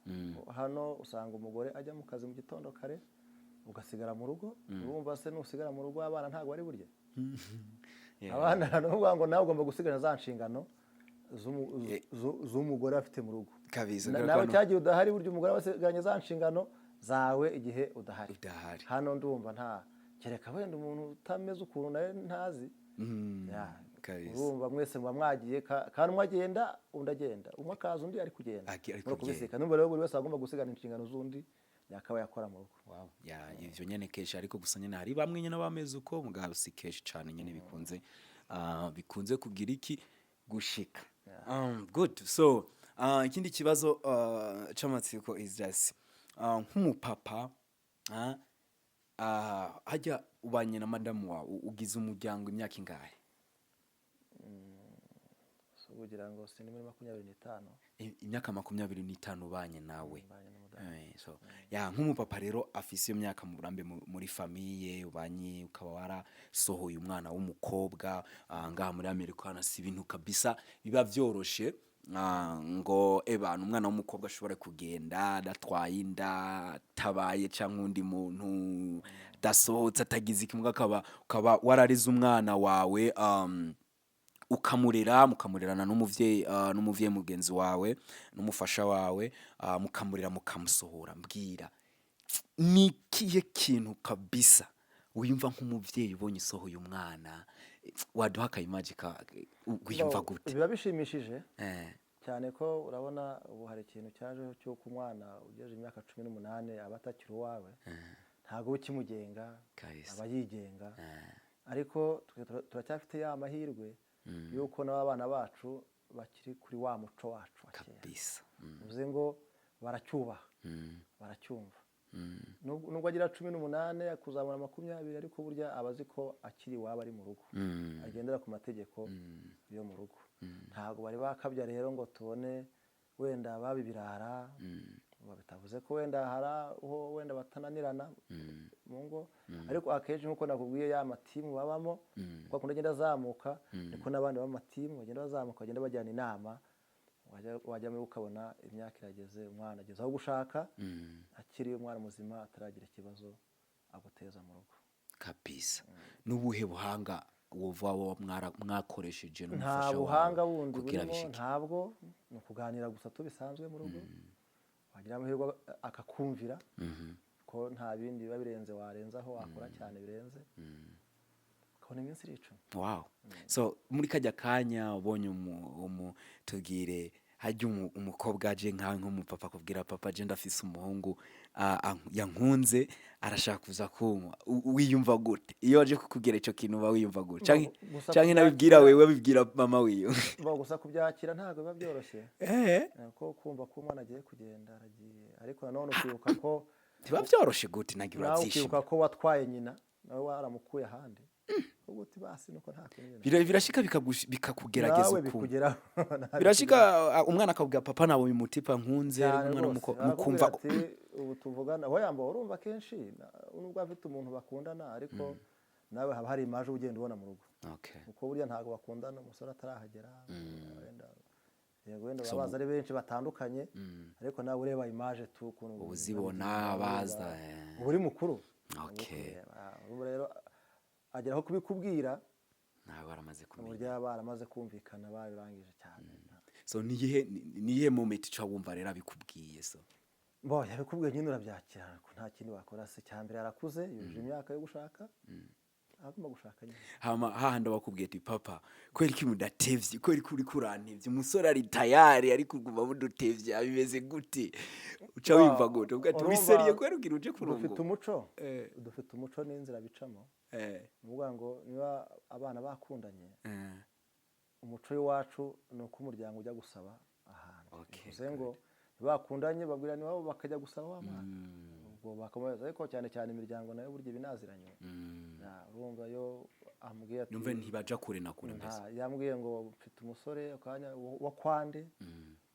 Hano usanga umugore ajya mu kazi mu gitondo kare. Ugasigara mu rugo. Urumva se nusigara mu rugo, abana ntabwo bari burye? Yeah. Abana ni ukuvuga ngo nawe ugomba gusigara za nshingano z'umugore afite mu rugo. Kabisa. Nawe cyagihe udahari, burya umugore aba asigaranye za nshingano zawe igihe udahari. Udahari. Hano ndumva nta, kereka wenda umuntu utameze ukuntu nawe ntazi. Ya, urumva mwese muba mwagiye, kandi umwe agenda, undi agenda, umwe akaza, undi ari kugenda. Ari Muri kugenda. kubisikana. Numva rero buri wese agomba gusigana inshingano z'undi yakaba yakora mu rugo. Wow. Ya, ivyo nyene kenshi, ariko gusa nyene hari bamwe nyene bameze uko, mugabo si kenshi cane nyene bikunze kugira iki gushika. Good. So ikindi kibazo c'amatsiko is just nk'umupapa, hajya ubanye na madamu wawe, ugize umuryango imyaka ingahe? So kugira ngo sindi muri 25. Imyaka 25 ubanye nawe? Mbanye n'umudamu. So ya, nk'umupapa rero afise iyo myaka mu burambe muri famille, ubanye, ukaba warasohoye umwana w'umukobwa, ngaha muri Amerika hano si ibintu kabisa biba vyoroshe, ngo ebana umwana w'umukobwa ashobore kugenda adatwaye inda, atabaye canke undi muntu adasohotse, atagize ikimuga, ukaba wararize umwana wawe, ukamurera, mukamurerana n'umuvyeyi mugenzi wawe n'umufasha wawe, mukamurera, mukamusohora. Mbwira, ni ikihe kintu kabisa wiyumva nk'umuvyeyi ubonye usohoye umwana? Waduha akayimaji ka wiyumva No, gute? Biba bishimishije cyane, ko urabona ubu hari ikintu cyajeho cy'uko umwana ugejeje imyaka 18 aba atakiri uwawe, ntabwo uba ukimugenga, aba yigenga. Ariko twe turacyafite ya mahirwe y'uko n'abana bacu bakiri kuri wa muco wacu wa kera. Bivuze ngo baracyubaha, baracyumva. Nubwo agira 18 kuzamura 20, ariko burya aba azi ko akiri iwabo, ari mu rugo, agendera ku mategeko yo mu rugo. Ntabwo bari bakabya rero ngo tubone wenda baba ibirara. Ngo bitavuze ko wenda hari aho wenda batananirana mu ngo, ariko akenshi nk'uko nakubwiye, ya matimu babamo, uko akunda agenda azamuka, niko n'abandi baba mu matimu bagenda bazamuka, bagenda bajyana inama. Wajya muri ukabona imyaka irageze, umwana ageze aho gushaka, akiri umwana muzima, ataragira ikibazo aguteza mu rugo. Kabisa. N'ubuhe buhanga wova mwakoresheje Nta n'umufasha wawe buhanga bundi kugira burimo. bishike? Ntabwo, ni ukuganira gusa tubisanzwe mu rugo, wagira amahirwe akakumvira, ko nta bindi biba birenze warenzaho, wakora cyane birenze, ukabona iminsi iricuma. Wow. So muri kajya kanya ubonye tubwire, hajya umukobwa aje nkawe nk'umupapa akubwira: "Papa, je ndafise umuhungu, yankunze, arashaka kuza kunywa," wiyumva gute iyo aje kukubwira ico kintu? Uba wiyumva gute? Canke Gusa canke nabibwira wewe, bibwira mama wiwe? Bo, gusa kubyakira ntabwo biba byoroshye. Ko kumva ko umwana agiye kugenda, aragiye, ariko nanone ukibuka ko Ntiba vyoroshe gute? Nagira nawe uravyishimira. ukibuka ko watwaye nyina, nawe waramukuye ahandi, ubwo uti basi nuko nta kundi nyine. Birashika bikakugerageza Nawe ukuntu. bikugeraho. Nawe Birashika, umwana akabwira: "Papa, nawe uyu mutipa nkunze." Cyane Umwana rwose. w'umukobwa Arakubwira mukumva ati ubu tuvugana aho yamba, urumva kenshi nubwo afite umuntu bakundana, ariko nawe haba hari image ugenda ubona mu rugo, kuko burya ntabwo bakundana umusore atarahagera. Wenda yego, wenda So baba baza ari benshi batandukanye, ariko nawe ureba image tu ukuntu Uba uzibona baza, eh. Uba uri mukuru. Uba urumva rero agera aho kubikubwira Nawe baramaze kumenya. uburyo baramaze kumvikana, babirangije cyane. So niyihe moment uca wumva rero abikubwiye, so? Bo, yabikubwiye nyine urabyakira, ko nta kindi wakora se. Cyambere arakuze, yujuje imyaka yo gushaka, agomba gushaka nyine. Hama hahandi bakubwiye ati: "Papa, kweri ko mudatevye, kweri ko uriko urantevye, umusore ari tayari ariko uguma mudutevye," bimeze gute? Uca wumva gute? Uvuga ati: Urumva, "Uri sérieux kweri, ugira uje dufite kurongora?" umuco, dufite umuco n'inzira bicamo. Ni ukuvuga ngo niba abana bakundanye, umuco w'iwacu ni uko umuryango ujya gusaba ahantu. Bivuze ngo bakundanye, babwirana iwabo, bakajya gusaba wa mwana, ubwo bakomeza. Ariko cyane cyane imiryango nayo burya ibinaziranye. Ya, urumva yo ambwiye ati Numve ntibaja kure na kure mbese. Yambwiye ngo mfite umusore akanya wa kwande,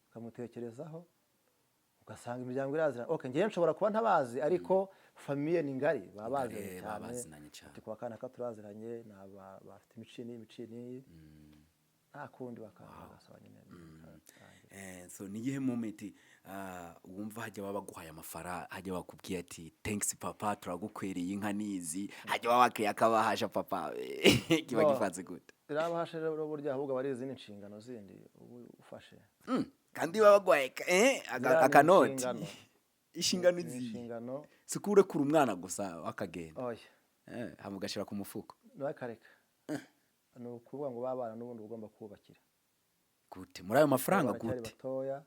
ukamutekerezaho, ugasanga imiryango iraziranye. Okay, ngewe nshobora kuba ntabazi, ariko famille ni ngari, baba baziranye Ngari, cyane. Baba bazinanye cyane. Ati kwa kana turaziranye, ni aba bafite imico iyi n'iyi, imico iyi n'iyi. Nta kundi, bagasaba nyine, bikarangira. So ni iyihe moment wumva hajya baba baguhaye amafaranga, hajya bakubwiye ati: "Thanks papa, turagukwiriye inka nizi", hajya baba bakiriye akabahasha papa, kiba Bo. gifanze gute? Irabahasha rero burya, ahubwo aba ari izindi nshingano zindi uba ufashe. Kandi baba baguhaye Ziriya ni akanoti. inshingano. Inshingano Ni izihe? inshingano. Si ko urekura umwana gusa akagenda? Oya. Hama ugashyira ku mufuko? Ntukareka, ni ukuvuga ngo babana n'ubundi uba ugomba kubakira. Gute? Muri ayo mafaranga? Baracyari Gute? batoya,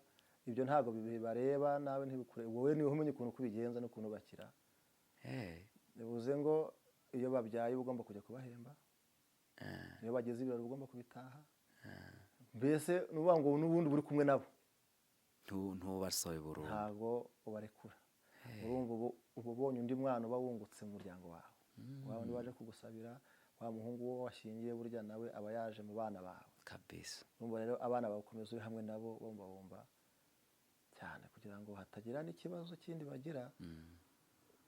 ibyo ntabwo bibareba, nawe ntibikure, wowe niwe umenya ukuntu kubigenza n'ukuntu bakira. Bivuze ngo iyo babyaye uba ugomba kujya kubahemba, iyo bagize ibirori uba ugomba kubitaha, mbese ni ukuvuga ngo n'ubundi uba uri kumwe nabo. Ntubasobe burundu. Ntabwo ubarekura. Urumva uba ubonye undi mwana uba wungutse mu muryango wawe, wa wundi waje kugusabira, wa muhungu wo washyingiye, burya nawe aba yaje mu bana bawe. Urumva rero abana bawe ukomeza uri hamwe nabo, bumva cyane, kugira ngo hatagira n'ikibazo kindi bagira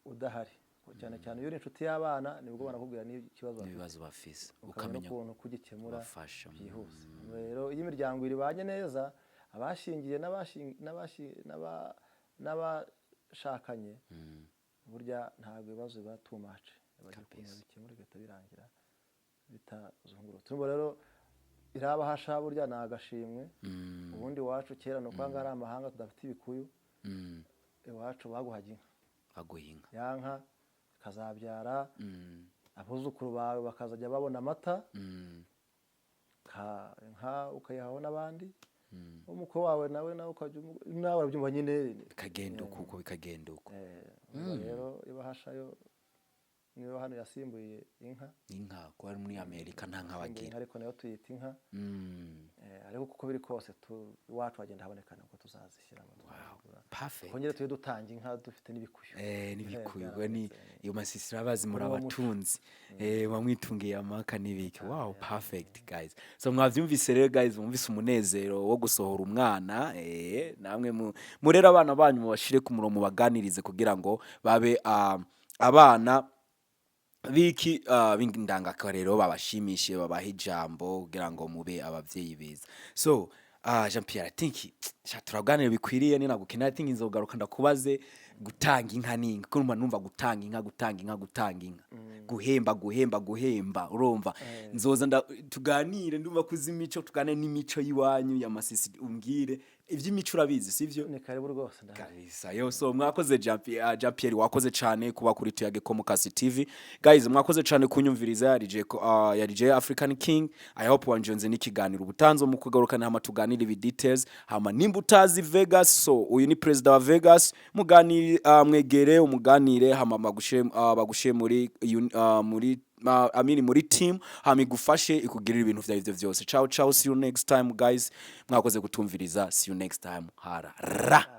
udahari. Cyane cyane iyo uri inshuti y'abana, nibwo banakubwira n'ikibazo bafite, n'ibibazo bafise, ukamenya ukamenya n'ukuntu kugikemura kubafasha. byihuse. Rero iyo imiryango ibanye neza, abashingiye n'abashakanye, burya ntabwo ibibazo biba too much, bagira ukuntu babikemura bigahita birangira bitazungurutse. Urumva rero irabahasha burya ni agashimwe. Ubundi iwacu kera, ni uko aha ngaha ari amahanga tudafite ibikuyu, iwacu baguhaga inka. Baguha inka. Ya nka ikazabyara, abuzukuru bawe bakazajya babona amata, inka ukayihaho n'abandi, umukwe wawe nawe ukajya nawe urabyumva nyine. Bikagenda uko, uko bikagenda uko. Urumva rero ibahasha yo niba hano yasimbuye inka. Inka, kuba ari muri Amerika nta nka yasimbuye bagira. Inka, ariko nayo tuyita inka. Ariko kuko biri kose iwacu hagenda haboneka, nubwo tuzazishyiramo, tuzazigura. Perfect. Twongere tujye dutanga inka dufite n'ibikuyu. N'ibikuyu. Ubwo Ubwo ni byarabonetse. iyo masisi urabazi muri Kuri uwo muco. abatunzi, bamwitungiye amaka n'ibiki. Wow, perfect guys. So mwavyumvise rero guys, mwumvise umunezero wo gusohora umwana. Namwe murere abana banyu, mubashire ku murongo, mubaganirize kugira ngo babe abana biki b'indangakarero, babashimishe, babahe ijambo kugira ngo mube abavyeyi beza. So Jean Pierre, I think sha turaganira bikwiriye, ni nagukenera. I think nzogaruka ndakubaze gutanga inka n'inka, kuko numva gutanga inka, gutanga inka, gutanga inka, guhemba, guhemba, guhemba, urumva nzoza tuganire. Ndumva kuzi imico, tuganire n'imico y'iwanyu ya Masisi, umbwire ivy'imico, urabizi sivyo? Ni karibu rwose, ndahari. Kabisa yo. So mwakoze Jean Pierre, Jean Pierre, wakoze cyane kuba kuri Tuyage Komukasi TV. Guys, mwakoze cyane kunyumviriza. Yari J yari J African King. I hope wanjonze n'ikiganiro ubutanzo mu kugaruka hama tuganire ibi details. Hama nimba utazi Vegas, so uyu ni president wa Vegas, muganire, mwegere umuganire, hama bagushe muri I mean muri team, hama igufashe ikugirira ibintu vyawe ivyo vyose. Ciao ciao, see you next time guys. Mwakoze kutumviriza, see you next time. Hara ra.